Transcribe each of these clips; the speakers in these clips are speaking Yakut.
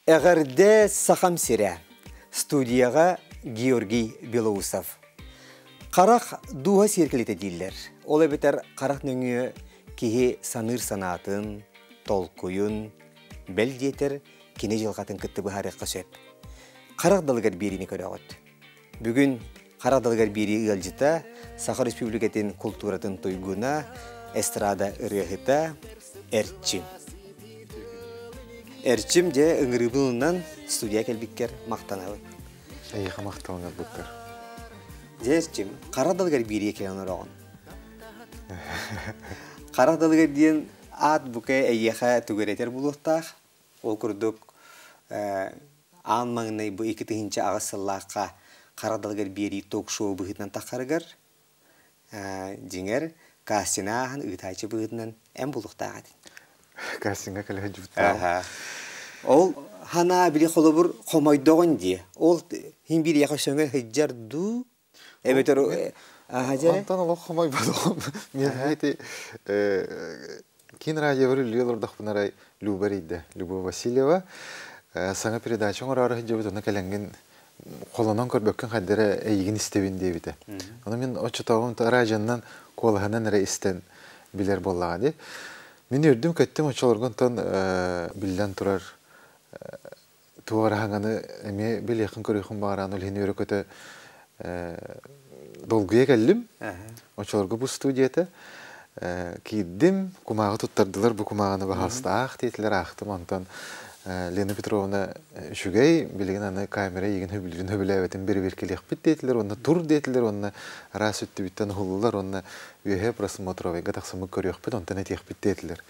Эҕэрдэ Сахам сирэ! Студияҕа Георгий Белоусов. Харах дууһа сиэркилэтэ дииллэр. Ол эбэтэр харах нөҥүө киһи саныыр санаатын, толкуйун, бэл диэтэр кини дьылҕатын кытта быһаарыахха сөп. Харах далыгар биэриини көрөҕүт. Бүгүн Харах далыгар биэрии ыалдьыта, Саха Республикатын култууратын туйгуна, эстрада ырыаһыта Эрчим. Эрчим дьэ ыҥырыыбын ылынан студия кэлбиккэр махтанабын. Эйиэхэ махтал ыҥырбыккар. Дьэ Эрчим, Хара далыгар биэрии кэлэн олороҕун. Хара далыгар диэн аат бука эйиэхэ түгэрэтэр буолуохтаах. Ол курдук аан маҥнай бу 2008 сыллаахха хара далыгар биэрии ток-шоу быһыытынан таххарыгар дьиҥэр кастины ааһан ыытааччы быһыытынан эн булуохтаах этин. Кастиҥҥа кэлэ сылдьыбыттааҕым. Ол ханаа били холобур хомойдоҕун дии. Ол хин бириэхэ сөҥө сылдьар дуу эбэтэр Онтон олох хомойботоҕум. Миэхэ ити Киин радиобар үлэлии олордохпуна арай Люба эрийдэ. Любовь Васильева саҥа передача оҥороору сылдьыбыт, ону кэлэҥҥин холонон көрбөккүн хайда эрэ эйигин истэбин диэбитэ. Ону мин оччотооҕум радионан куолаһынан эрэ истэн билэр буоллаҕа дии. Мин үөрдүм-көттүм оччолорго онтон биллэн турар туох эрэ хаҥаны эмиэ билиэххин-көрүөххүн баҕараан ол иһин үөрэ-көтө долгуйа кэллим. Оччолорго бу студията киирдим, кумааҕы туттардылар, бу кумааҕыны баһаалыстаах диэтилэр, аахтым. Онтон Лена Петровна үчүгэй, билигин аны камера эйигин сөбүлүүрүн сөбүлээбэтин бэрэбиэркэлиэхпит диэтилэр, уонна тур диэтилэр, уонна араас өттүбүттэн уһуллулар, уонна үөһэ просмотровайга тахсаммыт көрүөхпүт, онтон этиэхпит диэтилэр.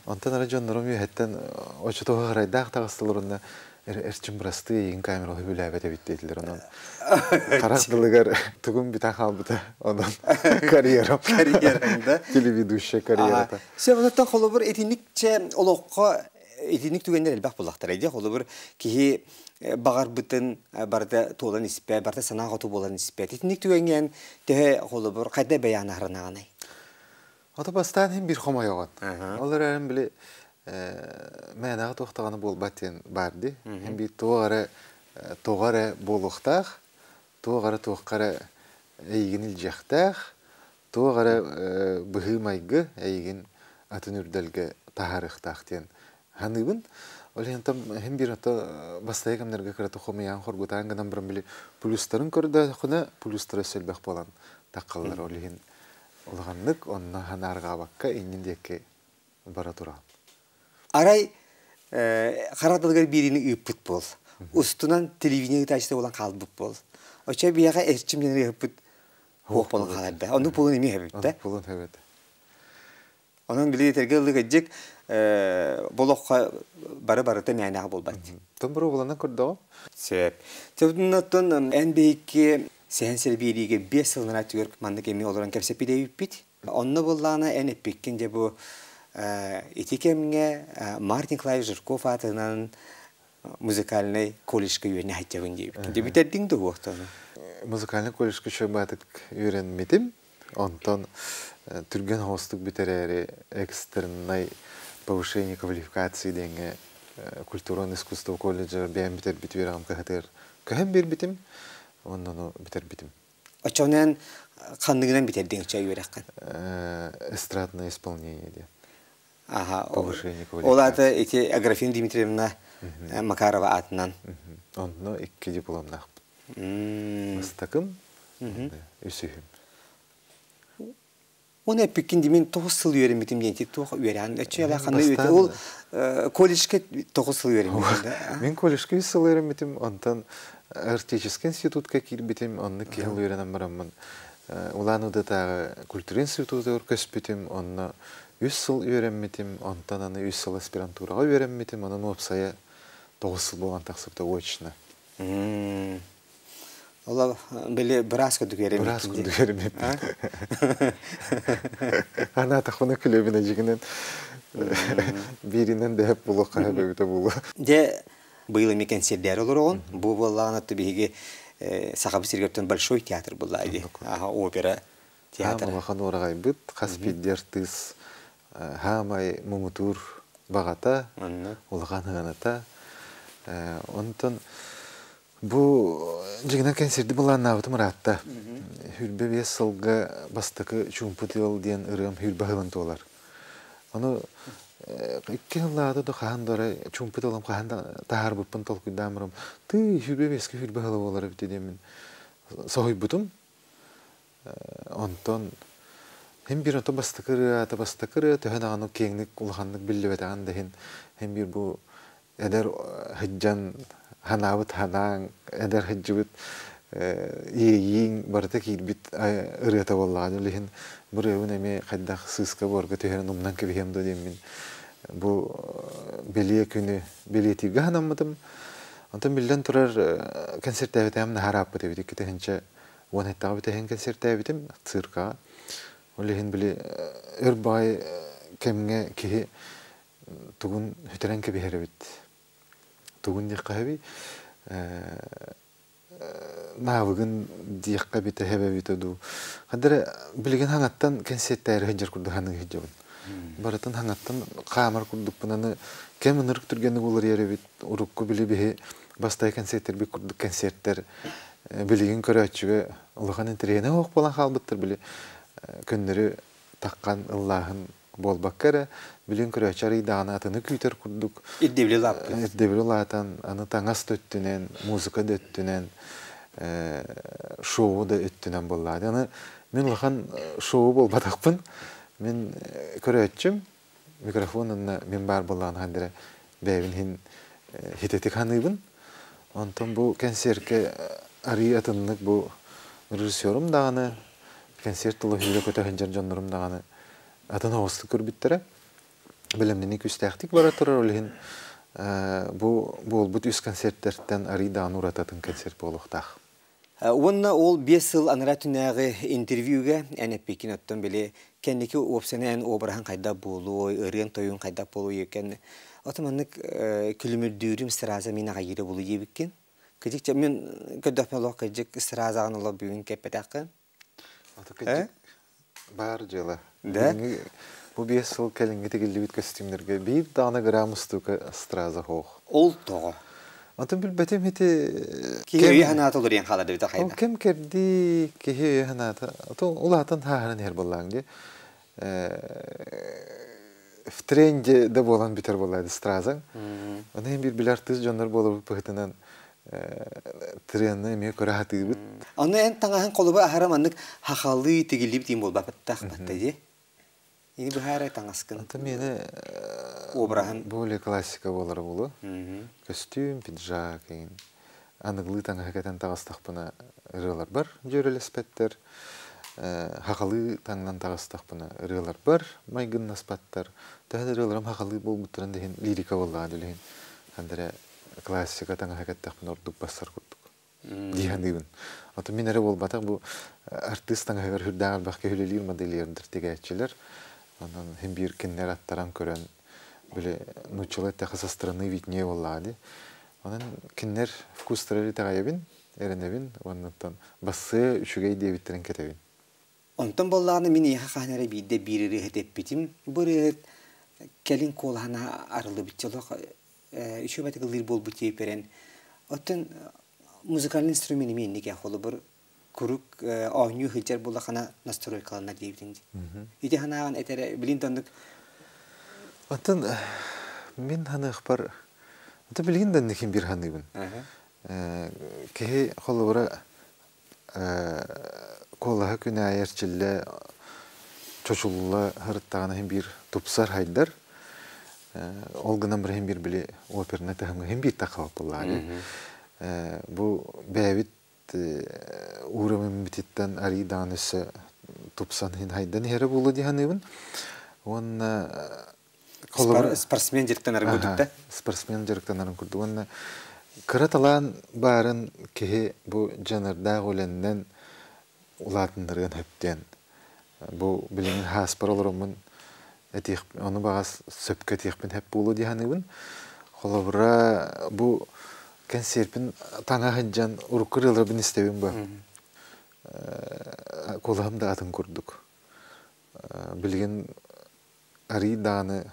Онтон ара дьоннорум үөһэттэн оччотооҕу харайдаах таҕыстылар уонна эрчим бырастыы эйигин камера сөбүлээбэт эбит диэтилэр. Онон харах дылыгар тугум бүтэн хаалбыта. Онон карьерам. Карьераҥ да? Телеведущая карьерата. Сөп, онтон холобур итинникчэ олоххо итинник түгэннэр элбэх буоллахтара дии. Холобур киһи баҕарбытын барыта туолан испэт, барыта санаа хоту буолан испэт. Итинник түгэҥҥэ төһө холобур хайда бэйэҕин аһарынаҕыный? Ото бастаан иһин биир хомойоҕун. Ол эрэн били мээнэҕэ туох даҕаны буолбат диэн баар дии. Иһин биир туох эрэ тоҕо эрэ буолуохтаах, туох эрэ туохха эрэ эйигин илдьиэхтээх, туох эрэ быһыы-майгы эйигин атын үрдэлгэ таһаарыахтаах диэн саныыбын. Ол иһин иһин биир ото бастайы кэмнэргэ кырата хомуйаан хоргутаан гынан баран били плюстарын көрдөөххүнэ плюстара өссө элбэх буолан таххаллар. Ол иһин улаханнык онно санаарҕаабакка иннин диэки бара туран. Арай хара тылыгар биэриини ыыппыт буол. Устунан телевидение ыытааччыта буолан хаалбыт буол. Оччо биһиэхэ эрчим диэн ыыппыт хуох буолан хаалар да. Оннук буолун эмиэ хэбит да. Оннук буолун хэбит. Онон били этэргэ ыллык эдьик болоххо бары барыта мээнэҕэ буолбат. Тон бары буланан көрдөҕүм. Сөп. Сөптөн эн биһикки Сэһэн Сэрбиэриигэ 5 сылынан түгэр маннык эмиэ олорон кэпсэппит Онно буоллаҕына эн эппиккин дьэ бу ити кэмҥэ Март Николаевич Жирков аатынан музыкальнай колледжка үөрэнэ сылдьабын диэбиккин. Дьэ бүтэрдиҥ да уохтану? Музыкальнай колледжка үчүгэй үөрэммитим. Онтон түргэн соҕустук бүтэрээри экстреннай повышение квалификации диэҥҥэ культура искусство колледжа бэйэм бүтэрбит үөрэҕим кыһатыгар көһөн биэрбитим. Уонна ону бүтэрбитим. Оччонон ханныгынан бүтэрдиҥ чай үөрэххин? Эстрадное исполнение диэн. Аха. Повышение Ол аата квалификации. ити Аграфена Дмитриевна Макарова аатынан. Онно икки дипломнаахпын. Бастакым, үсүһүм. Оны эппиккин димин 9 сыл үөрэммитим диэн туох үөрээн өччү ханна Бастаан ол колледжка 9 сыл үөрэммитим да. Мин колледжка 3 сыл үөрэммитим, онтон Арктический институтка киирбитим, онно киһи үөрэнэн бараммын Улан-Удэтааҕы культура институтугар көспүтүм, онно 3 сыл үөрэммитим, онтон аны 3 сыл аспирантураҕа үөрэммитим, онон уопсайа 9 сыл буолан тахсыбыта очно. Ола били быраас курдук Быраас үөрэммиккин курдук дии. үөрэммиппин. Анаатахпына күлэбин эдьигинэн бииринэн дэһэп булуохха сөбөбүтэ буолуо. Дьэ быйыл эмиэ кэнсиэрдээри олороҕун. Бу буоллаҕына биһиги Сахабыт сиригэр большой театр буолла дии. Оннук. Аха опера Хаам театра. улахан уораҕайбыт, хас биирдии артыыс хаамай муҥутуур баҕата, Онно. улахан ыаната. Онтон бу дьиҥинэн кэнсиэрди былааннаабытым ыраатта. 25 сылга бастакы Чуумпу тыал диэн ырыам 20 сылын туолар. Ону икки сыллааҕыта да хаһан да эрэ чуумпу тылым хаһан да таһаарбыппын толкуйдаан баран тыы 25-ке 20 сыла буолар эбит диэммин соһуйбутум. Онтон хим биир ото бастакы ырыата бастакы ырыа төһө даҕаны киэҥник улаханнык биллибэтэҕин да иһин хим биир бу эдэр сылдьан ханаабыт ханаан эдэр сылдьыбыт иэйииҥ барыта киирбит ырыата буоллаҕа. Ол иһин бу ырыабын эмиэ хайдах сыыска-буорга түһэрэн умнан кэбиһиэм дуо диэммин бу бэлиэ күнү бэлиэтииргэ санаммытым. Онтон биллэн турар концертээбитэҕим наһаа ырааппыт эбит. 2017-ҕэ бүтэһин концертээбитим циркаҕа. Ол иһин били өр баҕайы кэмҥэ киһи тугун сүтэрэн кэбиһэр эбит. Тугун диэххэ сөбүй? Наавыгын диэххэ эбитэ сөп эбитэ дуу. Ханна эрэ билигин хаҥаттан кэнсиэттээри сылдьар курдук саныы сылдьабын. Барытын хаҥаттан хаамар курдукпун аны кэм ынырык түргэнник уларыйар эбит. Урукку били биһи бастакы кэнсиэттэрбит курдук кэнсиэртэр билигин көрөөччүгэ улахан интэриэһинэй суох буолан хаалбыттар. Били көннөрү таххан ыллааһын буолбакка эрэ, билин көрөөччү арыйдаҕына атыны күүтэр курдук Ирдэбили улааппыт. Ирдэбили улаатан, аны таҥас да өттүнэн, музыка да өттүнэн, шоу да өттүнэн буоллаҕа. Аны мин улахан шоу буолбатахпын. Мин көрөөччүм, микрофон онно мин баар буоллаҕына ханна эрэ бэйэбин иһин хитэтик саныыбын. Онтон бу кэнсиэркэ арыый атыннык бу режиссерум даҕаны, кэнсиэр тула сүүрэ-көтө сылдьар дьоннорум даҕаны атын оҕустук көрбүттэрэ. Бэлэмнэнии күүстээхтик бара турар, ол иһин бу буолбут үс концертэртэн арыый даҕаны урататын концерт буолуохтаах. Уонна ол 5 сыл анараа түнээҕи интервьюга эн эппиккин оттон били кэнники уопсана эн обраһын хайдах буолуой, ырыан-тойун хайдах буолуой екен. Ото маннык күлүмүрдүүрүм сразу мин аҕайыыра булу диэбиккин. Кыдьык мен көрдөхпүн олох кыдьык сразаҕын олох бүгүн кэппэтэххин. Ото кыдьык баар дьыала. Да? Бу 5 сыл кэлиҥҥи тигиллибит костюмнарга биир даҕаны грамм устуука страза суох. Ол тоҕо? Атын билбэтим ити Киһи өйө санаата олоруйан хаалар эбит Ол хайда. кэм кэрдии киһи өйө санаата ото улаатан хааһыран иһэр буоллаҕыҥ дии. В тренде да буолан бүтэр буолла стразаҥ. Оны иһин биир билэр артыыс дьоннор буоларбыт быһыытынан тренни эмиэ көрө сатыыбыт. Аны эн таҥаһын холуба аһара маннык хахалыы тигиллибит иин буолбаппыттаах батта дии. Ини быһаара таҥаскын. Ата миэнэ Обраһын. более классика буолара буолуо. Көстүүм, пиджак игин. Аныгылыы таҥаһы кэтэн таҕыстахпына ырыаларбар дьүөрэлэспэттэр. Хахалыы таҥнан таҕыстахпына ырыаларбар майгыннаспаттар. Төһө да ырыаларым хахалыы буолбуттарын да иһин лирика буоллаҕа да иһин ханна эрэ классика таҥаһы кэттэхпинэ ордук бассар курдук дии саныыбын. Ото мин эрэ буолбатах бу артыыс таҥаһыгар сүрдээх элбэх киһи үлэлиир модельердэр тигээччилэр. Онон син биир кинилэр аттаран көрөн били нууччалыы эттэххэ со стороны виднее буоллаҕа дии. Онон кинилэр вкустара итэҕэйэбин, эрэнэбин уоннаттан бассыа үчүгэй диэбиттэрин кэтэбин. Онтон буоллаҕына мин эйиэхэ хаһан эрэ биирдэ биир ырыаһыт эппитим. Бу ырыаһыт кэлин куолаһына арыллыбычча олох үчүгэй ыллыыр буолбут диэпэрэн. Оттон музыкальный инструмент эмиэ инник холобур курук оонньуу сылдьар буоллахына настройкаланар диэбитин. Ити ханаан этере билин тоннук Оттон мин ханыахпар Ото билигин да инникин биир ханыыбын. Киһи холобура куолаһа күн аайы эрчиллэ чочулла сырыттаҕына иһин биир тупсар хайдар. Ол гынан баран иһин биир били опернай таһымҥа иһин биир таххабат буоллаҕа. Бу бэйэбит уураммытыттан арыый даҕаны өссө тупсан иһин хайдан иһэрэ буолуо дии саныыбын. Уонна холобура спортсмен дьарыктанарын курдук да? Спортсмен дьарыктанарын курдук. Уонна кыра талаан баарын киһи бу дьаныардаах үлэннэн улаатыннарыан сөптөөн. Бу билигин хааспар олороммун этиэх ону баҕас сөпкө этиэхпин сөп буолуо дии саныыбын. Холобура бу кэнсиэрпин таҥа сылдьан урукку ырыаларбын истэбин бу. Куолаһым да атын курдук. Билигин арыый даҕаны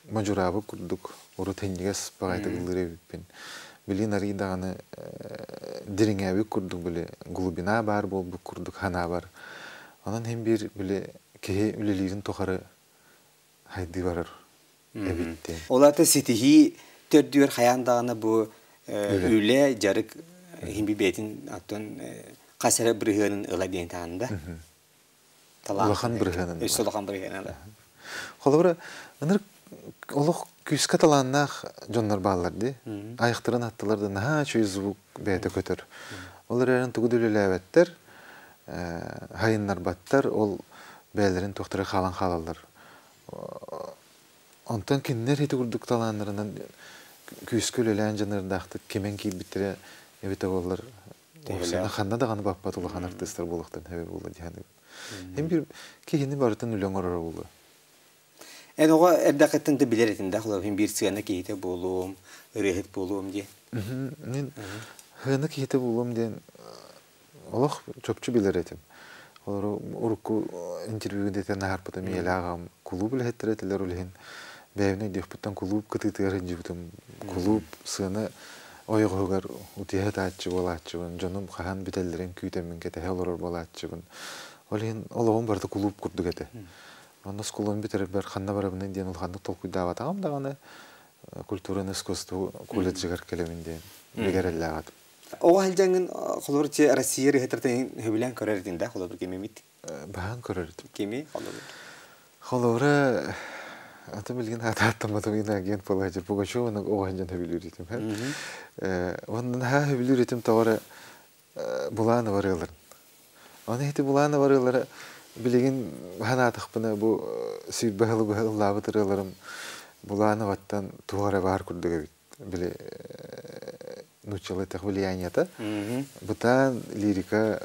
Модьураабыт курдук урут иһинньигэс баҕайытык ыллыыр эбиппин. Билигин арыый даҕаны дириҥээбит курдук били глубина баар буолбут курдук санаабар. Онон иһин биир били киһи үлэлиирин тухары хайдыы барар эбит диэн. Ол аата ситиһии төрдүгэр хайаан даҕаны бу үлэ, дьарык иһин бэйэтин оттон хас эрэ бырыһыанын ыла диэн таанда. Улахан бырыһыанын. Өссө улахан бырыһыанын ыла. Холобура, ынырык олох күүскэ талааннаах дьоннор бааллар дии. Айахтарын аттылар да наһаа үчүгэй звук бэйэтэ көтөр. Ол эрээри тугу да үлэлээбэттэр, хайыннарбаттар, ол бэйэлэрин туохтара хаалан хаалаллар. Онтон кинилэр ити курдук талааннарынан күүскэ үлэлээн дьаныардаахтык кимэн киирбиттэрэ эбитэ буоллар, ханна даҕаны баппат улахан артыыстар буолуохтарын сөбө буолуо дии саныыбын. Эн биир киһини барытын үлэ оҥороро буолуо. Эн оҕо эрдэххиттэн да билэр этин да, холобур, биир сыана киһитэ буолуом, ырыаһыт буолуом диэн. Мин сыана киһитэ буолуом диэн олох чопчу билэр этим. Олору урукку интервьюга дэтэн аһарбытым ийэлээх аҕам кулууп үлэһиттэрэ этилэр ол иһин бэйэбин өйдүөхпүттэн кулууп кытыытыгар сылдьыбытым. Кулууп сыана ойоҕоһугар утуйа сытааччы буолааччыбын, дьонум хаһан бүтэллэрин күүтэммин кэтэһэ олорор буолааччыбын. Ол иһин олоҕум барыта кулууп курдук этэ. Онно оскуоланы бүтэрэрбэр ханна барабыный диэн улаханнык толкуйдаабатаҕым даҕаны культураны искусство колледжыгар кэлэбин диэн бигэрэллээх этим. Оҕо сылдьаҥҥын холобур Россия ырыһытыртын сөбүлээн көрөр этин да холобур кимимит? Баһан көрөр этим. Кими холобур? Холобура аты билигин аатааттамматым иноагент буолааччы Пугачеваны оҕо сылдьан сөбүлүүр этим. Уонна наһаа сөбүлүүр этим тоҕо эрэ Буланова ырыаларын. Аны ити Буланова ырыалара билигин санаатахпына бу сүүрбэ сылы быһа ыллаабыт ырыаларым Булановаттан туох эрэ баар курдук эбит. Били нууччалыы этэх влияниета. Бытаан лирика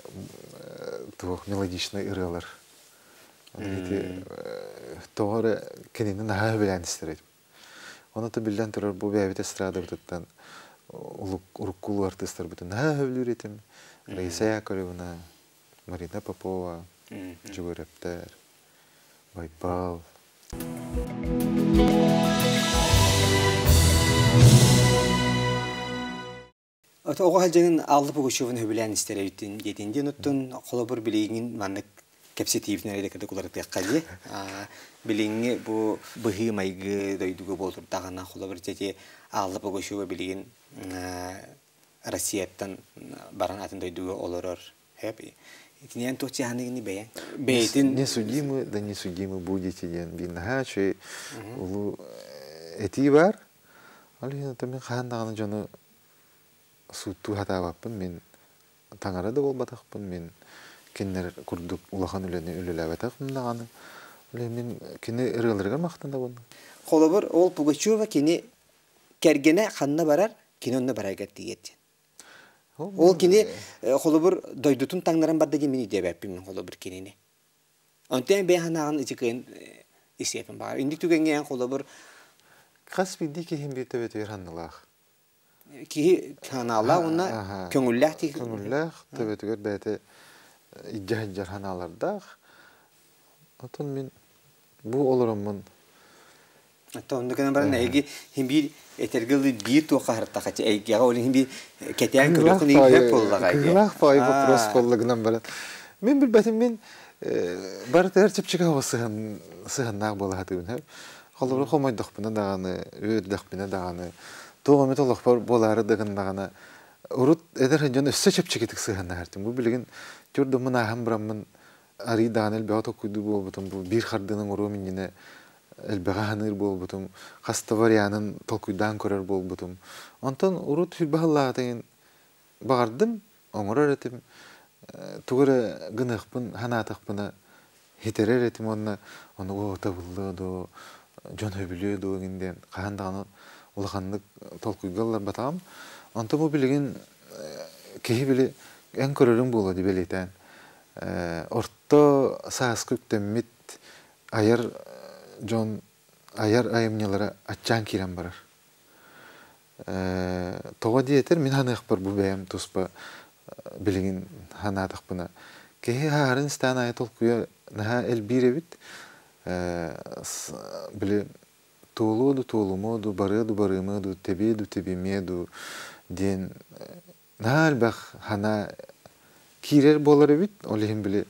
туох мелодичный ырыалар. Аны ити тоҕо эрэ кинини наһаа сөбүлээн истэр этим. Ону то биллэн турар бу бэйэбит эстрадабытыттан уруккулуу артыыстарбытын наһаа сөбүлүүр этим. Раиса Яковлевна, Марина Попова, Дьугурэптэр, Байбал. Оҕо сылдьан Алла Пугачеваны сөбүлээн истэр эбитин диэтин диэн оттон холобур билигин маннык кэпсэтиибитин эрэ кытта уларытыахха дии. Билиҥҥи бу быһыы-майгы дойдуга буолтурдаҕына холобур ити Алла Пугачева билигин Россияттан баран атын дойдуга олорор. Итинэн туох чааһыныгыны бэйэҥ? Бэйэтин Не судимы, да не судимы будете диэн биир наһаа үчүгэй улуу этии баар. Ол иһин мин хаһан даҕаны дьону сууттуу сатаабаппын, мин таҥара да буолбатахпын, мин кинилэр курдук улахан үлэни үлэлээбэтэхпин даҕаны. Мин кини ырыаларыгар махтанабын. Холобур, ол Пугачева кини кэргэнэ ханна барар, кини онно барарга тиийэр диэн. Ол кини холобур дойдутун таҥнаран барда диэн мин өйдөөбөппүн мин холобур кинини. Онтон бэйэ санааҕын ичи исиэпин баҕар. Инник түгэҥҥэ эн холобур Хас биирдии киһим биир төбөтүгэр санныылаах. Киһи санаалаах уонна көҥүллээх тиһик. Көҥүллээх төбөтүгэр бэйэтэ илдьэ сылдьар санаалардаах. Отон мин бу олороммун Оттон онно гынан баран эһиги иһин биир этэргэ дылы биир туохха аһартахха эйгэҕэ ол иһин биир кэтээн көрүөххүн иһин сөп буоллаҕа Кыһылаах баҕайы вопрос буолла гынан баран. Мин билбэтим мин барытыгар чэпчэки соҕус сыһыаннаах буола сатыыбын. Холобур хомойдохпуна даҕаны, үөрдэхпинэ даҕаны, туох эмит олохпор буолаары да гыннаҕына, урут эдэр дьон өссө чэпчэкитик сыһыаннаһар. Бу билигин түрдүммун ааһан бараммын арыый даҕаны элбэҕи толкуйдуу буолбутум. Бу биир хардыынан оҥоруом иннинэ элбэҕи аһыныыр буолбутум, хас да варианын толкуйдаан көрөр буолбутум. Онтон урут сүрбэ сыллааҕыта баҕардым, оҥорор этим, тугу эрэ гыныахпын санаатахпына хитэрэр этим уонна ону оо табыллыа дуо, дьон сөбүлүө дуо гин диэн хаһан даҕаны улаханнык толкуйга ылларбатаҕым. Онтон бу билигин киһи били эн көрөрүҥ буолуо дии бэлиэтээн орто сааска үктэммит айар дьон айар айымньылара аччаан киирэн барар. Тоҕо диэтэр мин саныахпар бу бэйэм туспа билигин санаатахпына киһи аһарын истээн аайы толкуйа наһаа элбиир эбит. Били Туолуо ду, туолумуо ду, барыа ду, барыымыа ду, тэбиэ ду, тэбимиэ ду диэн наһаа элбэх хана киирэр буолар эбит. Ол иһин били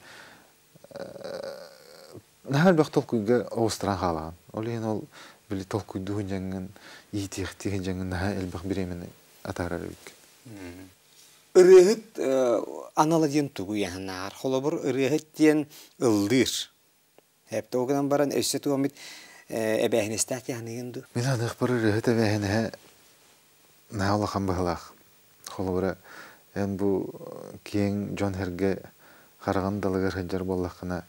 наһаа элбэх толкуйга оҕустаран хаалаҕын. Ол иһин ол били толкуйдуу дьаҥҥын, иитиэхтии дьаҥҥын наһаа элбэх бириэмэни атаарар эбиккин. Ырыаһыт анала диэн тугуй аһынаар? Холобур, ырыаһыт диэн ыллыыр. Эпте ол гынан баран өссө туоммут эбээһинэстээх диэханыгын дуу? Мин аныахпар ырыаһыт эбээһинэһэ наһаа улахан быһылаах. Холобура, эн бу киэҥ дьон-сэргэ хараҕын далыгар сылдьар буоллаххына,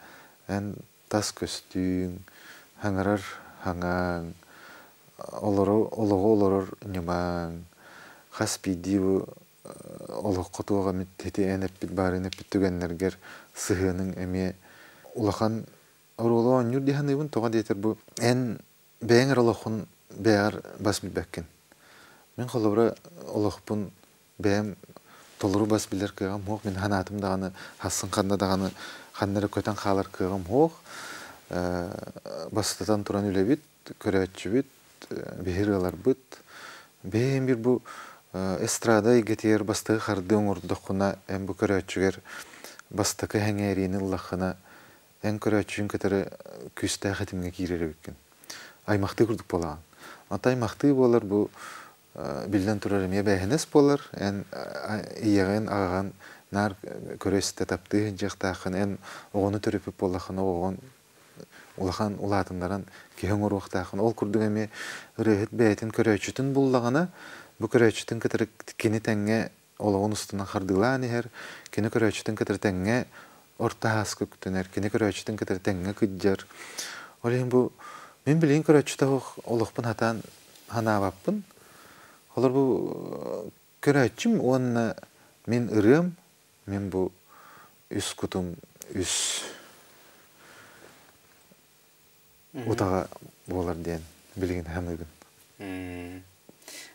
эн тас көстүүҥ, хаҥарар хаҥааҥ, олору олоҕу олорор ньымаҥ, хас биирдии бу олоххо туох эмит ити эн эппит баарыын эппит түгэннэргэр сыһыаныҥ эмиэ улахан оруолу оонньуур дии саныыбын. Тоҕо диэтэр бу эн бэйэҥ эрэ олоххун бэйэҕэр бас билбэккин. Мин холобура олохпун бэйэм толору бас билэр кыаҕым суох. Мин санаатым даҕаны хассын ханна даҕаны ханна эрэ көтөн хаалар кыаҕым суох. Бастатан туран үлэбит, көрөөччүбүт, биһир ыаларбыт. Бэйэм бир бу эстрада эйгэтигэр бастакы хардыы оҥордоххуна, эн бу көрөөччүгэр бастакы сэҥээриини ыллаххына, эн көрөөччүгүн кытары күүстээх этимҥэ киирэр эбиккин. Аймахтыы курдук буолаҕын. Ата аймахтыы буолар бу биллэн турар эмиэ бээһинэс буолар. Эн ийэҕин, аҕаҕын наар көрө-истэ таптыы сылдьыахтааххын. Эн оҕону төрөппүт буоллаххына, оҕоҕун улахан улаатыннаран киһи оҥоруохтааххын. Ол курдук эмиэ ырыаһыт бэйэтин көрөөччүтүн буллаҕына, бу көрөөччүтүн кытары кини тэҥҥэ олоҕун устунан хардыылаан иһэр, кини көрөөччүтүн кытары тэҥҥэ орто ааска үктэнэр, кини көрөөччүтүн кытары тэҥҥэ кыдьар. Ол иһин бу мин билигин көрөөччүтэ суох олохпун хатаан санаабаппын. Олор бу көрөөччүм уонна мин ырыам, мин бу үс кутум үс утаҕа буолар диэн билигин саныыбын.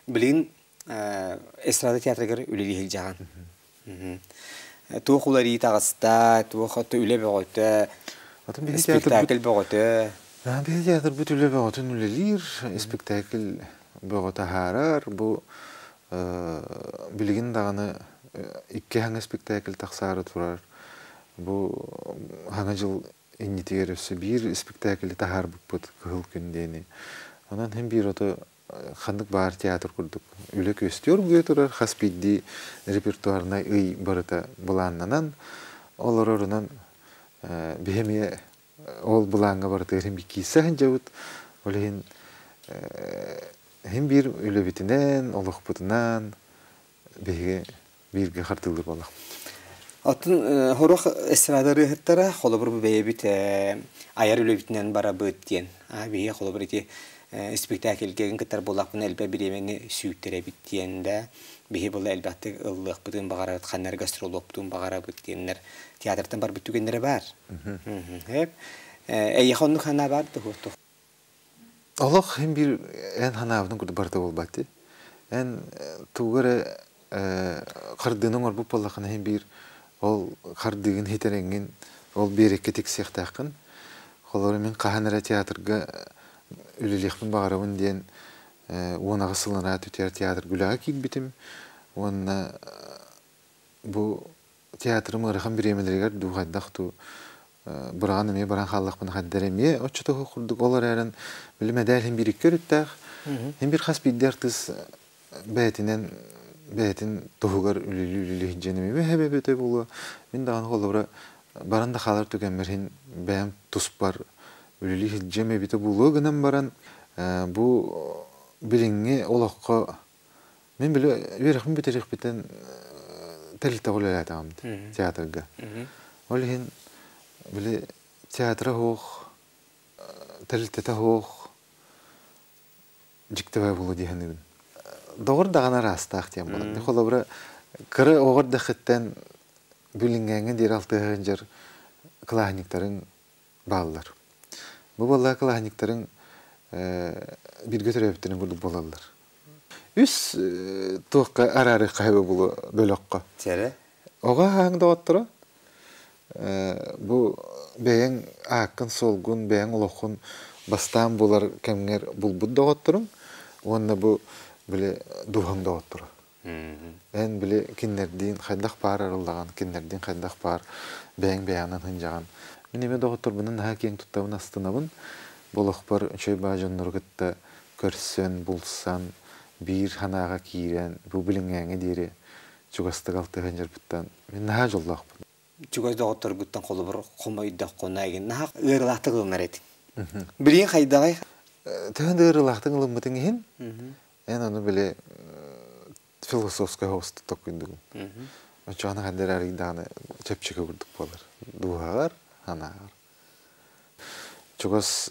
Билигин эстрада театрыгар үлэлии сылдьаҕын. Туох уларыы таҕыста, туох үлэ бөҕөтө, спектакль бөҕөтө. Биһи театрбыт үлэ бөҕөтүн үлэлиир, спектакль бөҕө таһаарар. Бу билигин даҕаны икки хаҥа спектакль тахсаары турар. Бу хаҥа дьыл иннитигэр өссө биир испиктээкили таһаарбыппыт Кыһыл күн диэни. Онон һин биир ото ханнык баар театр курдук үлэ күөстүү оргуйа турар хас биирдии репертуарнай ый барыта былааннанан олорорунан биһи эмиэ ол былааҥҥа барытыгар һин киирсэ сылдьабыт. Ол иһин һин биир үлэбитинэн, олохпутунан биһиги бииргэ хардыылыыр буоллахпыт. Оттон хоруох эстрада ырыаһыттара холобур бу бэйэбит айар үлэбитинэн барабыт диэн. Биһиги холобур ити испиктээкилгэ кыттар буоллахпына элбэх бириэмэни сүүйтэрэбит диэн да биһи була элбэхтик ыллыахпытын баҕарабыт, ханна гастролуохпутун баҕарабыт диэннэр театртан барбыт түгэннэрэ баар. Эйиэхэ оннук санаа баар дуо? Олох һин биир эн ханаабытын курдук барыта буолбат дии. Эн тугу эрэ хардыыны оҥорбут буоллаххына һин биир ол хардыыгын хитэрэҥҥин ол биэрэккэ тиксиэхтээххин. Холобура мин хаһан эрэ театрга үлэлиэхпин баҕарабын диэн 18 сылынаа түтэр театрга үлэҕэ киирбитим уонна бу театрым ыарахан бириэмэлэригэр дуу хайдах дуу быраҕан эмиэ баран хааллахпына хайдар эмиэ оччотооҕу курдук ол эрээрин били мэдээл иһин биир икки өрүттээх иһин биир хас биирдии артыыс бэйэтинэн бэйэтин туһугар үлэлии үлэлии сылдьан эмиэ эбэтэ буолуо мин даҕаны холобура баран да хаалар түгэммэр иһин бэйэм туспар үлэлии сылдьыам эбитэ буолуо гынан баран бу билиҥҥи олоххо Мин били үөрэхпин бүтэриэхпиттэн тэрилтэҕэ үлэлээтэҕим театрга. Ол иһин били театра суох, тэрилтэтэ суох дьиктибай буолуо дии саныыбын. Доҕор даҕаны араастаах диэн буолар. Холобура, кыра оҕо эрдэххиттэн билиҥҥээҥҥэ диэри алтыһа сылдьар кылааһынньыктарыҥ бааллар. Бу буоллаҕа кылааһынньыктарыҥ бииргэ төрөөбүттэрин курдук буолаллар. Үс туохха араарыахха сөбө булу бөлөххө. Сэрэ. Оҕо аһааҥ доҕотторо бу бэйэҥ ааккын-суолгун, бэйэҥ олоххун Бастаан булар кэмҥэр булбут доҕотторуҥ уонна бу били дууһаҥ доҕотторо. Эн били киннэрдиин хайдах баар арыллаҕын, киннэрдиин хайдах баар бэйэҥ бэйэҕинэн сылдьаҕын. Мин эмиэ доҕотторбунан наһаа киэҥ туттабын, астынабын. Бу олохпор үчүгэй баа дьоннору кытта көрсөн, булсан, биир санааҕа киирэн, бу билиҥҥээҥҥэ диэри чугастык алтыһан дьарбыттан мин наһаа дьоллоохпун. Чугас доҕотторгуттан холобур хомойдоххуна эгин наһаа ыарыылаахтык ылынар этиҥ. Билигин хайдаҕай? Төһөн да ыарыылаахтык ылыммытыҥ иһин, эн ону били философскай хоҕустук токкуйдугун. Оччоҕуна ханна эрэ арыйдаҕына чэпчэки курдук буолар. Дууһаҕар, санааҕар. Чугас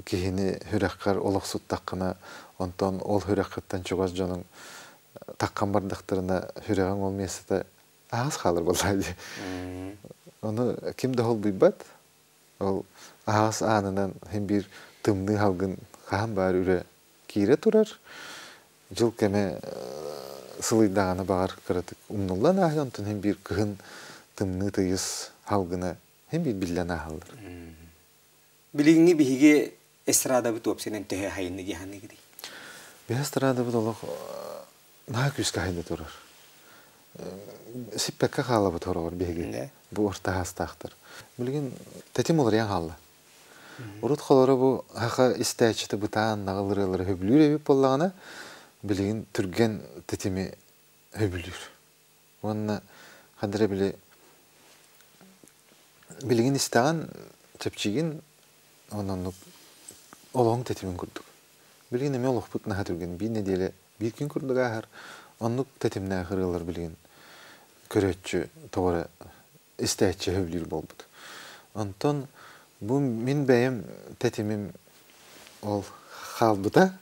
киһини сүрэххэр олохсуттаххына, онтон ол сүрэххиттэн чугас дьонуҥ таххан бардахтарына, сүрэҕиҥ ол миэстэтэ аһаҕас хаалар буоллаҕа дии. Ону ким да холбуйбат. Ол аһаҕас аанынан син биир тымныы салгын хаһан баар үрэ киирэ турар. Дьыл кэмэ сылыйдаҕына баҕар кыратык умнуллан ааһыа, онтон син биир кыһын тымныы тыйыс салгына син биир биллэн ааһаллар. Билиҥҥи биһиги эстрадабыт уопсайынан төһө хайынны дии саныыгытый? Биһи эстрадабыт олох наһаа күүскэ хайда турар. Сиппэккэ хаалабыт хороҕор биһиги бу орто аһаастаахтар. Билигин тэтим уларыйан хаалла. Урут холоро бу хаха истээччитэ бытаан наҕыл ырыалары хөбүлүүр эбит буоллаҕына, билигин түргэн тэтими хөбүлүүр. Уонна ханна эрэ били билигин истэҕин чэпчиигин уонна оннук олоҕуҥ тэтимин курдук. Билигин эмиэ олохпут наһаа түргэн. Биир нэдиэлэ биир күн курдук ааһар. Оннук тэтимнээх ырыалар билигин көрөөччү тоҕо эрэ истээччи сөбүлүүр буолбут. Онтон бу мин бэйэм тэтимим ол хаалбыта.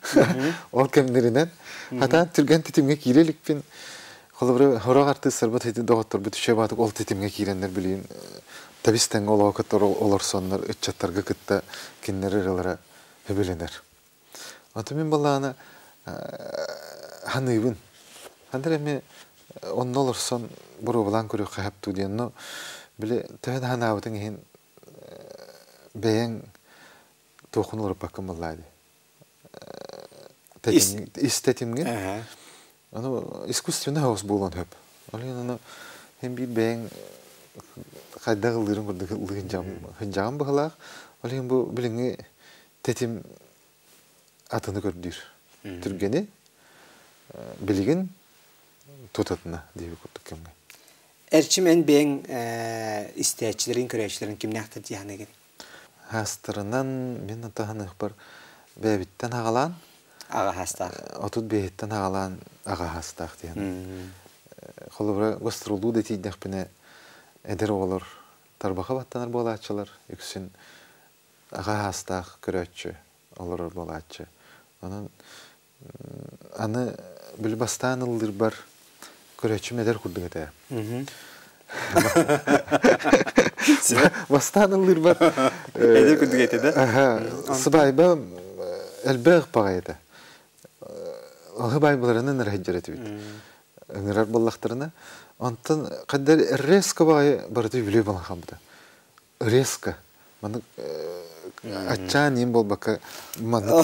Ол кэмнэринэн хатаан түргэн тэтимҥэ киирэ иликпин. Холобура, сорох артыыстарбыт ити доҕотторбут үчүгэй баатык ол тэтимҥэ киирэннэр билигин тэбис тэҥҥэ олоҕу кытта олорсоннор ыччаттарга кытта кинилэр ырыалара сөбүлэнэр. Онтон мин балаана ханыыбын. Хандар эми онно олорсон боруобалаан көрүөххэ сөп дуу диэн. Но били төһө да ханаабытыҥ иһин бэйэҥ туоххун уларыппаккын буоллаа дии. Ис тэтимҥин. Ону искусственный хаос буолуон сөп. Ол иһин ону һин биир бэйэҥ хайдах ыллыырын курдук ыллыыр быһылаах. Ол иһин бу билиҥҥи тэтим атыны көрдүүр. Түргэни билигин тутатына диэби курдук кэмҥэ. Эрчим эн бэйэҥ истээччилэрин, көрөөччүлэрин кимнээхтэр дии саныыгын? Хаастарынан мин атаһыныахпар бэйэбиттэн аҕалаан аҕа хаастаах. 35-тэн аҕалаан аҕа хаастаах диэн. Холобура, гастроллуу да тиийдэхпинэ эдэр оҕолор тарбаха баттанар буолааччылар үксүн аҕа хаастаах көрөөччү олорор буолааччы. Онон аны били бастаан ыллыырбар көрөөччүм эдэр курдук этэ. Бастаан ыллыырбар эдэр курдук этэ да? Сыбаайба элбэх баҕайы этэ. Оһы баайбаларынан эрэ сылдьар этибит. Ыҥырар буоллахтарына. Онтон хаддар резко баҕайы барыта үбүлүөй буолан хаалбыта. Резко. Маннык аччаан иин буолбакка маннык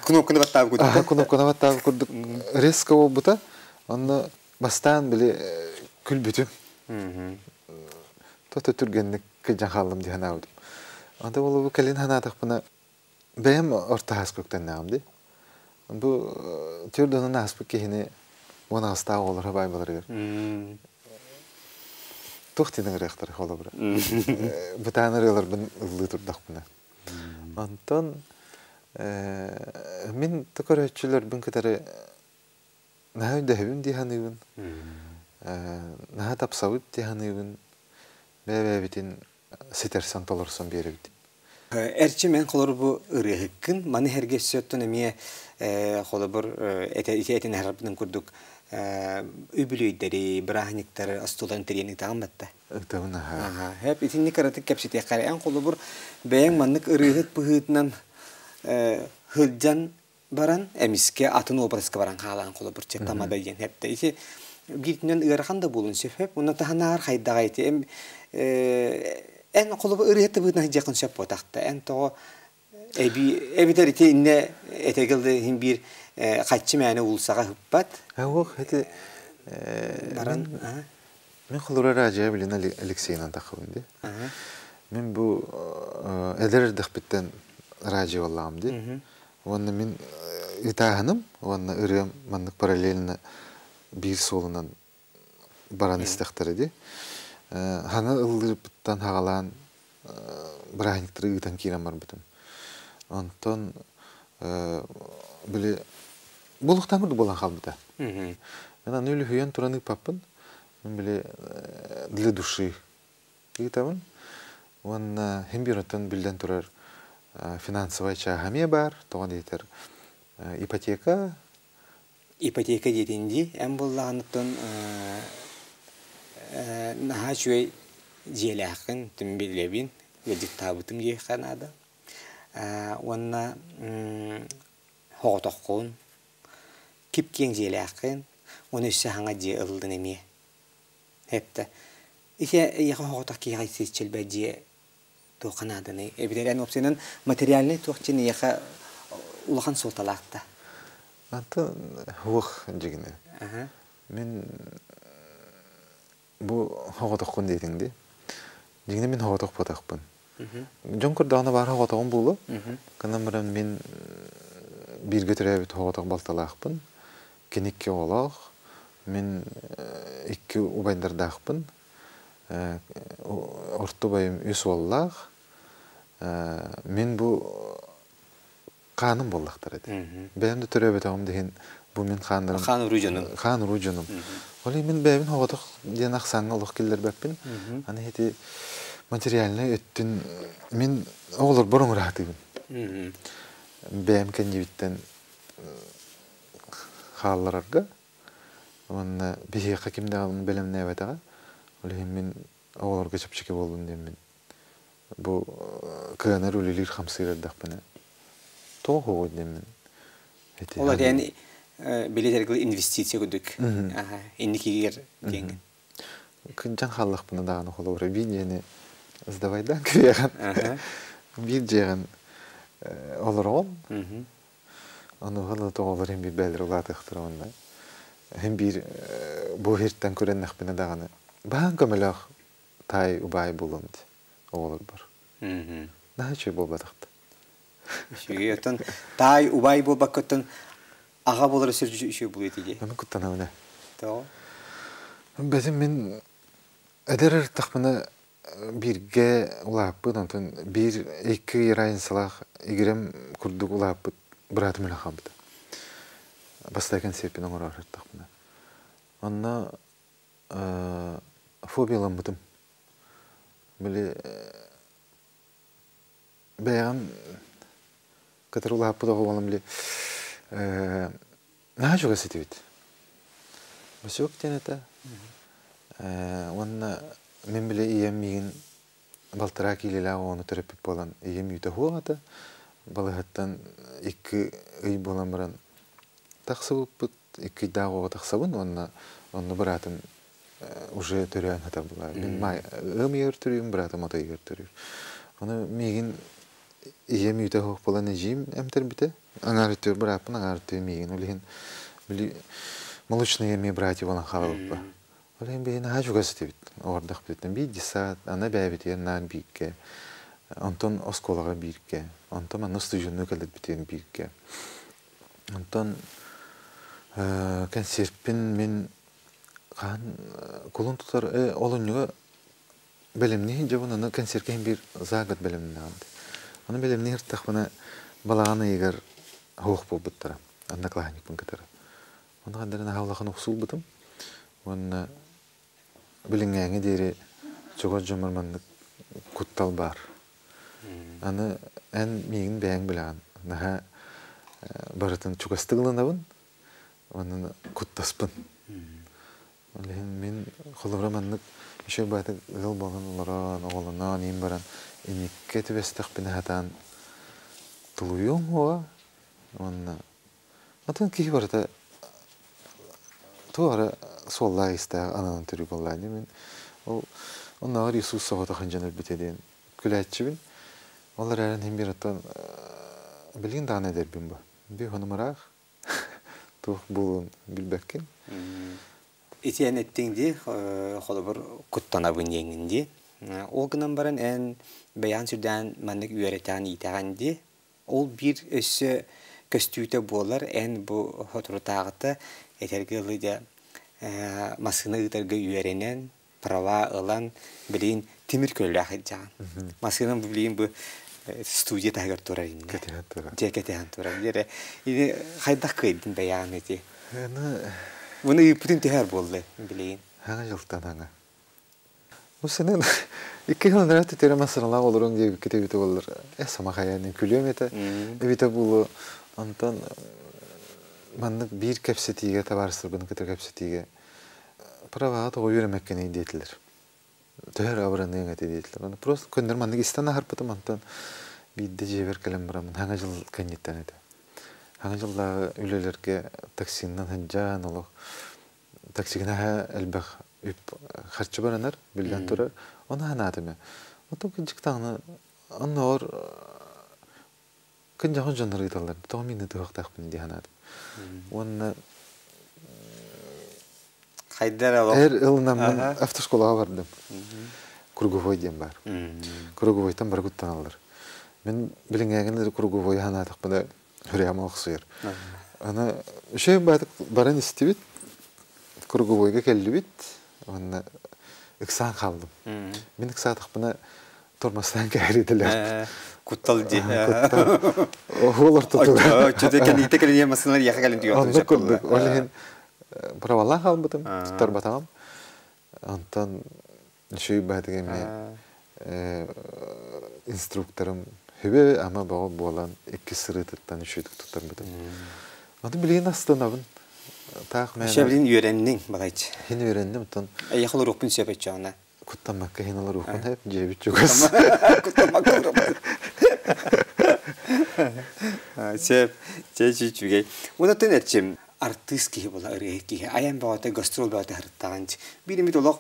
кнопканы баттаабыт курдук. Кнопканы баттаабыт курдук резко буолбута. Онно бастаан били күлбүтүм. Тото түргэнник кыдьан хааллым дии санаабытым. Онто болу кэлин санаатахпына бэйэм орто ааспыт көктөннөҕүм дии. Бу төрдөнөн ааспыт киһини уон аҕыстаах оҕолоро баайбаларыгар туох диэн ыҥырыахтара холобура. Бытаан ырыаларбын ыллыы турдахпына. Онтон мин көрөөччүлэрбин кытары наһаа өйдөһөбүн дии саныыбын. Наһаа тапсабыт дии саныыбын. Бэйэ-бэйэбитин ситэрсэн толорсон биэрэбит. Эрчим эн холобур бу ырыаһыккын, маны сэргэ өссө эмиэ холобур ити этин аһарбытын курдук үбүлүөйдэри, бырааһынньыктары остуолан тэрийэн ыытаҕын батта. Ыытабын аһаа. Хэп итинник кыратык кэпсэтиэххэ эн холобур бэйэҥ маннык ырыаһыт быһыытынан сылдьан баран эмискэ атын образка баран хаалаан холобур чэ тамада диэн хэптэ ити бииртинэн ыарахан да буолун сөп уна таһынаар хайдаҕа ити эм Эн холобу ырыа тыбыытынан сылдьыаххын сөп буотахта. Эн тоҕо эби эбитэр ити иннэ этэгил да иһин биир хаччы мээнэ уулусаҕа ыппат. Ох, эти баран мин холура Раджия билин Алексейынан тахыбын ди. Мин бу эдэр эрдэхпиттэн радио боллаҕым ди. Уонна мин ытааһыным уонна ырыам маннык параллельно биир суолунан баран истэхтэрэ дии. Хаҥа ыллыырбыттан хаҕалаан бырааһынньыктары ыытан киирэн барбытым. Онтон били булуктаан курдук буолан хаалбыта. Мен аны үлүһүйэн туран ыыппаппын. Мин били для души ыытабын. Уонна хим бюроттан биллэн турар финансовай чааһа эмиэ баар. Тоҕо диэтэр ипотека. Ипотека диэтин дии. Эн буоллаҕыттан наһаа үчүгэй дьиэлээххин, түм билэбин, ыалдьыттаабытым диэххэ наада. Уонна соҕотоххун, кип-киэҥ дьиэлээххин, уонна өссө саҥа дьиэ ыллын эмиэ. Эптэ. Ити эйиэхэ соҕотох киһиэхэ сиччилбэт дьиэ туохха нааданый? Эбэтэр эн уопсайынан материальнай туох дьиэн эйиэхэ улахан суолталаах да? Антон суох дьигинэ. Мин бу соҕотоххун диэтиҥ дии. Дьиҥинэ мин соҕотох буотахпын. Дьон көрдөҕүнэ баар соҕотоҕум буолуо. Гынан баран мин бииргэ төрөөбүт соҕотох балталаахпын. Кини икки оҕолоох. Мин икки убайдардаахпын. Орто убайым үс уоллаах. Мин бу хааным буоллахтар этэ. Бэйэм да төрөөбөтөҕүм да иһин бу мин хааннарым Хаан уруу дьонум. Хаан уруу дьонум. Ол иһин мин бэйэбин соҕотох диэн ахсааҥҥа олох киллэрбэппин. Аны ити материальнай өттүн мин оҕолорбор оҥораатыыбын. Бэйэм кэннибиттэн хаалларарга уонна биһиэхэ ким даҕаны бэлэмнээбэтэҕэ. Ол иһин мин оҕолорго чэпчэки буоллун диэммин бу кыанар үлэлиир хамсыыр эрдэхпинэ тоҕо хоҕуй диэммин Ол эрэн билетэргил инвестиция курдук инникигэр диэҥҥин. Кынчан хааллахпына даҕаны холобура биир дьиэни сдавайдаан кириэҕин биир дьиэҕин олороҕун онуоха да тоҕолор иһин биир бээлэр улаатыахтара уонна иһин биир бу иһиртэн көрөннөхпүнэ даҕаны баһаан көмөлөөх таай убаай буолуом дии оҕолорбор. Наһаа үчүгэй буолбатахта. Үчүгэй оттон таай убаай буолбаккыттан аҕа буолар өссө үчүгэй буолуо этэ дии. Мин куттанабын ээ. Тоҕо? Бэтим мин эдэр эрдэхпинэ бииргэ улааппыт, онтон биир икки ый разницалаах игирэм курдук улааппыт быраатым өлөн хаалбыта. Бастакы кэнсиэрпин оҥорор эрдэхпинэ. Онно фобияламмытым. Били бэйэҕин кытары улааппыт оҕо буолан били наһаа чугас этибит. Васек диэн этэ. Уонна мин били ийэм миигин балтараа киилэлээх оҕону төрөппүт буолан ийэм үүтэ суох этэ. Балыыһаттан 2 ый буолан баран тахсыбыппыт. Икки ыйдаах оҕо тахсабын уонна онно быраатым уже төрөөн сытар буолар. Мин ыам ыйыгар төрүүм, быраатым от ыйыгар төрүүр. Ону миигин ийэм үүтэ суох буолан эдьиийим эмтэрбитэ. Аҥаар өттүгэр бырааппын, аҥаар өттүгэр миигин. Ол иһин били молочные эмиэ братья буолан хаалбыппа. Ол иһин биһи наһаа чугас этибит. Оҕордохпутуттан биир детсад, аны бэйэбитигэр наан бииргэ, онтон оскуолаҕа бииргэ, онтон манна устудьуоннуу кэлэрбитигэр бииргэ. Онтон кэнсиэрпин мин хаһан кулун тутар олунньуга бэлэмнии сылдьабын, аны кэнсиэркэ иһин биир за год бэлэмнээҕим. Ону бэлэмнии сырыттахпына балаҕан ыйыгар суох буолбуттара, одноклассникпын кытары. Ону ханна эрэ наһаа улахан уксуурбутум уонна билиҥҥээҥҥи диэри чугас дьоммор маннык куттал баар. Аны эн миигин бэйэҥ билэҕин, наһаа барытын чугастык ылынабын уонна куттаспын. Ол иһин мин холобура маннык үчүгэй баҕайытык ыал буолан олорон, оҕолонон иһин баран инниккэ түбэстэхпинэ сатаан тулуйуом уоҕа уонна атын киһи барыта туох эрэ суоллаах-иистээх ананан төрүү буоллаа дии мин ол Оннооҕор Иисус соҕотох дьон өлбүтэ диэн күлээччибин. Ол эрээрин иһин биир оттон билигин даҕаны эдэрбин бу. Би хонумараах туох буолуон билбэккин. Ити эн эттиҥ дии, холобур, куттанабын диэҥҥин дии. Ол гынан баран эн бэйэҕин сүрдээн маннык үөрэтэҕин, иитэҕин дии. Ол биир өссө көстүүтэ буолар, эн бу соторутааҕыта этэргэ дылы дьэ массыына ыытарга үөрэнэн, права ылан, билигин тимир көлөлөөх сылдьаҕын. Массыынам билигин бу студия таһыгар турар иннэ. Кэтэһэн турар. Дьэ кэтэһэн турар. Дьэ ини хайдах кыайдын бэйэҕин ити? Аны Муну ыыппытын түһэр буолла билигин. Хаҥа дьылтан хаҥа. Бу сенен икки жыл нөрөт тере масыралаах олоруҥ диэбиккит эбитэ буоллар сама хайаанын күлүөм этэ эбитэ буолуо онтон маннык биир кэпсэтиигэ табаарыстарбын кытта кэпсэтиигэ праваҕа тоҕо үөрэммэккиний диэтилэр төһө эрэ абыраныаҥ этэ диэтилэр аны просто көннөр маннык истэн аһарбытым онтон биирдэ дьиэбэр кэлэн бараммын хаҥа дьыл кэнниттэн этэ хаҥа дьыллааҕы үлэлэргэ таксиннан сылдьан олох таксигнаһа элбэх үп харчы баранар, биллэн турар. Оны ханаатым. Отон кынчыктаҕына онноор кынжаҕын дьоннор ыыталлар. Тоҕо мин ытыахтаахпын дии санаатым. Уонна Хайдар олох. Эр ылынаммын автошколаҕа бардым. Круговой диэн баар. Круговойтан бары куттаналлар. Мин билиҥҥээҥин круговой ханаатахпына Үрээм олохсуйар. Аны үчүгэй баатык баран истибит, круговойга кэллибит, уонна ыксаан хааллым. Мин ыксаатахпына тормозтаан кэһэриитэлэр. Куттал дии. Куттал. Оһуол ортотугар. Чөтө кэлиитэ кэлиэ массыналар яха кэлин түгэн. Оннук курдук. Ол иһин правалаах хаалбытым, туттарбатаҕым. Онтон үчүгэй баатык эмиэ инструкторым хүбэ ама бөҕө буолан иккис сырыытыттан үчүгүйдүк туттарбытым. Аны билигин астынабын. Таах мээнэ. Шэблин үөрэнниҥ балайчы. Хин үөрэнним оттон. Эйиэхэ олоруохпун сөп өччөҕүнэ. Куттаммакка хин олоруохпун сөп дьиэбит чугас. Куттаммакка олоруохпун. Сөп, чэ үчүгэй. Унатын эрчим артыыс киһи була ырыаһыт киһи. Айан бөҕөтө, гастрол бөҕөтө сырыттаҕын. Биир эмит олох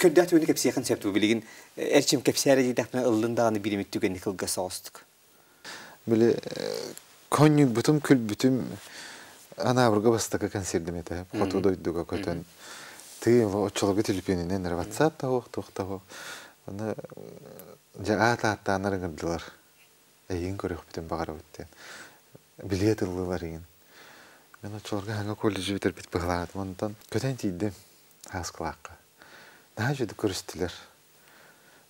Көрдөөх түгэни кэпсиэхин сөп дуу билигин эрчим кэпсээрэ диэтэхпинэ ыллын даҕаны биир эмит түгэни кылгас соҕустук. Били конньуйбутум күлбүтүм Анаабырга бастакы концердим этэ хоту дойдуга көтөн тыы оччолорго түлүпүөнүнэн эрэ ватсап таһуох туох таһуох аны дьэ аат ааттааннар ыҥырдылар эйигин көрүөхпүтүн баҕарабыт диэн билиэт ыллылар игин мен оччолорго хаҥа колледжы бүтэрбит быһылаатым онтон көтөн тиийдим Ааскылаахха. Наһаа үчүгэй көрүстүлэр.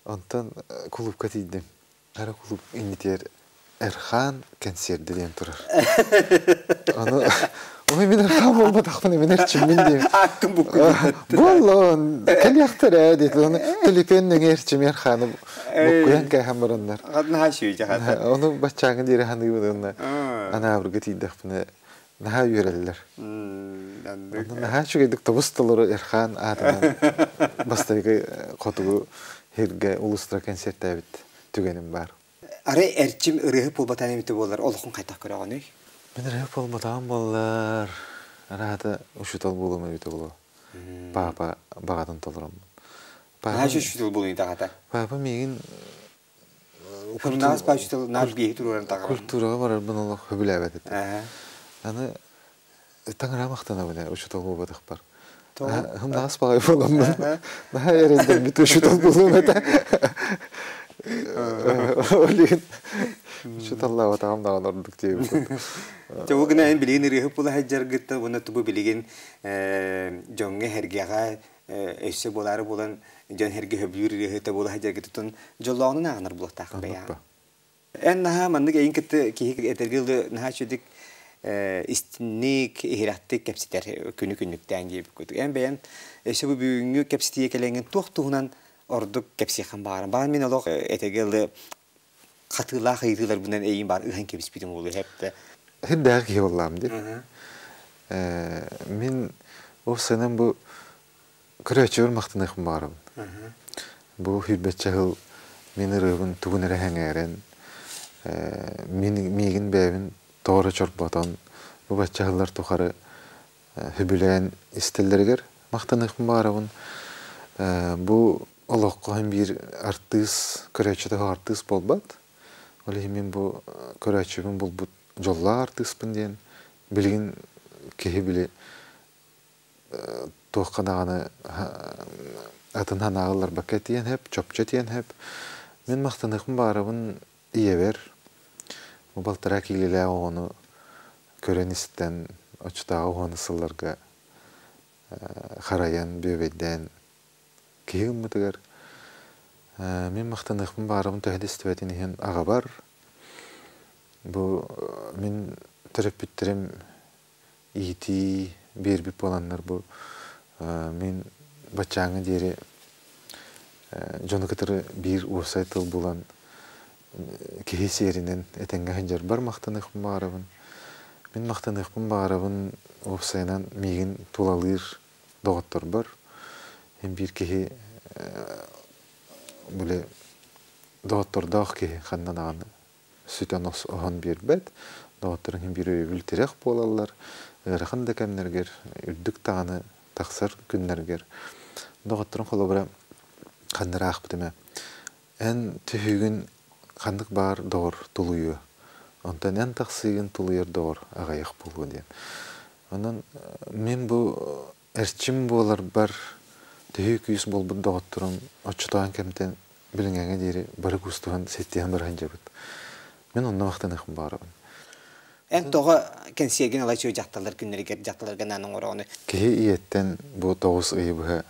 Онтон кулуупка тиийдим. Ара кулууп иннитигэр Эрхаан кэнсиэрдэ диэн турар. Аны ой мин Эрхаан буолбатахпын мин Эрчиммин диим. Ааккын буккуйбут. Буоллун кэлиэхтэрэ диэтэ. Оны төлөпүөн нөҥүө Эрчим Эрхааны буккуйан кээһэн бараннар. Наһаа үчүгэй дьаһата. Ону баччааҥҥы диэри саныыбын уонна Анаабырга тиийдэхпинэ наһаа үөрэллэр. Онно наһаа үчүгэйдик тобус толору Эрхаан аатынан бастакы хотугу сиргэ улуустара концертээбит түгэним баар. Арай эрчим ырыаһыт буолбатаҕын эбитэ буоллар олоххун хайдах көрөҕүнүй? Мин ырыаһыт буолбатаҕым буоллар, араата учуутал буолуом эбитэ буолуо. Папа баҕатын толороммун. Наһаа учуутал буолуой даҕата. Папа миигин Кымнаас паачытал наар биэһи туруоран таҕаран. Культураҕа барарбын олох сөбүлээбэт этим. Аны таҥара махтанабын ээ учуутал буолбатахпар. Хымнаас баҕай буоламмын. Наһаа эрэйдэммит учуутал буолуом этэ. Ол иһин учууталлаабатаҕым даҕаны ордук диэбит курдук. Дьэ ол гына эн билигин ырыаһыт буола сылдьаргыттан уонна тубу билигин дьоҥҥо эһэргэҕэ өссө буолаары буолан дьон сэргэ сөбүлүүр ырыаһыта буола сылдьаргытыттан дьоллооҕунан ааҕынар буолуохтааххын бэйэҕин. Эн наһаа маннык эйин кытта киһи этэргэ дылы наһаа үчүгдүк истинник, иһирэхтик кэпсэтэр күнү күннүктээн диэбит курдук. Эн бэйэн өссө бу бүгүҥҥү кэпсэтиигэ кэлэҥҥин туох туһунан ордук кэпсиэххин баҕаран. Баҕар мин олох этэргэ дылы хатыылаах ыйытыыларбынан эйин баар ыһан кэбиспитим буолуо сөптө. Сирдээх киһи буоллаҕым дии. Мин ол сынан бу көрөөччүбэр махтаныахпын баҕарабын. Бу сүүрбэччэ сыл мин ырыабын тугун эрэ сэҥээрэн, мин миигин бэйэбин тоҕо эрэ чорботон, бу бачча сыллар тухары сөбүлээн истэллэригэр махтаныахпын баҕарабын. Бу Олоххо һин биир артыыс, көрөөччүтэ суох артыыс буолбат. Ол иһин мин бу көрөөччүбүн булбут дьоллоох артыыспын диэн билигин киһи били туохха даҕаны атын санааҕа ылларбакка этиэн сөп, чопчу этиэн сөп. Мин махтаныахпын баҕарабын ийэбэр, бу балтараа киилэлээх оҕону көрөн-истэн оччотооҕу уһун сылларга харайан, бүөбэйдээн киһи гыммытыгар мин махтаныахпын баҕарабын төһө да истибэтин иһин аҕабар бу мин төрөппүттэрим иитии биэрбит буоланнар бу мин баччааҥҥа диэри дьону кытары биир уопсай тыл булан киһи сиэринэн этэҥҥэ сылдьарбар махтаныахпын баҕарабын. Мин махтаныахпын баҕарабын уопсайынан миигин тулалыыр доҕотторбор. Мин биир киһи били доҕоттордоох киһи ханна даҕаны сүтэн оһон биэрбэт. Доҕотторуҥ иһин биир өйөбүл тирэх буолаллар. Ыарахан да кэмнэргэр, үрдүк даҕаны тахсар күннэргэр. Доҕотторуҥ холобура ханна эрэ аахпытым ээ. Эн түһүүгүн ханнык баар доҕор тулуйуо, онтон эн тахсыыгын тулуйар доҕор аҕыйах буолуо диэн. Онон мин бу эрчим буоларбар төһүү күүс буолбут доҕотторум оччотооҕу кэмтэн билиҥҥээҥҥэ диэри бары куустуһан сэттиһэн бара сылдьабыт. Мин онно махтаныахпын баҕарабын. Эн тоҕо кэнсиэргин ала үчүгэй дьахталлар күннэригэр дьахталларга анаан оҥороҕуну? Киһи ийэттэн бу 9 ыйы быһа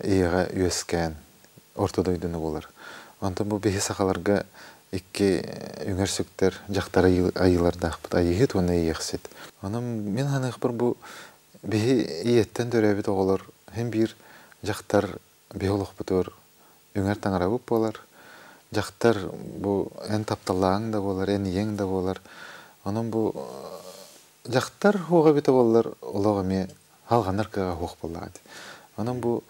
ийэҕэ үөскээн орто дойдуну булар. Онтон бу биһи сахаларга икки үҥэр сүктэр дьахтар айыылардаахпыт айыыһыт уонна ийиэхсит. Онон мин саныахпар бу биһи ийэттэн төрөөбүт оҕолор син биир дьахтар биһи олохпутугар үҥэр таҥарабыт буолар. Дьахтар бу эн тапталлааҕыҥ да буолар, эн ийэҥ да буолар. Онон бу дьахтар суоҕа эбитэ буоллар олох эмиэ халҕанар кыаҕа суох буоллаҕа дии. Онон бу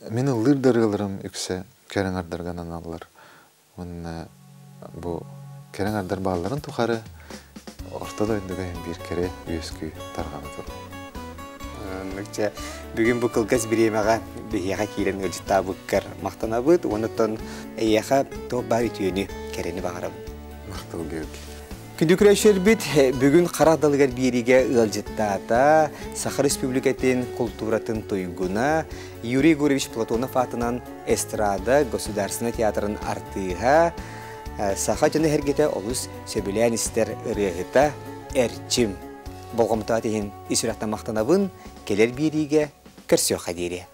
мин ыллыыр да ырыаларым үксэ кэрэ аҥардарга ананаллар. Уонна бу кэрэ аҥардар баалларын тухары орто дойдуга иһин биир кэрэ үөскүү тарҕана турар. Чэ, бүгүн бу кылгас бириэмэҕэ биһиэхэ киирэн ыалдьыттаабыккар махтанабыт уонна эйиэхэ туох баар үтүөнү, кэрэни баҕарабын. Махтал Георгий. Күндү көрөөччүлэрбит, бүгүн харах далыгар биэриигэ ыалдьыттаата Саха Республикатын култууратын туйгуна Юрий Егорович Платонов аатынан эстрада государственнай театрын артыыһа, саха дьоно эһэргитэ олус сөбүлээн истэр ырыаһыта Эрчим. Болҕомтоот иһин ис сүрэхтэн махтанабын, кэлэр биэриигэ көрсүөххэ диэри.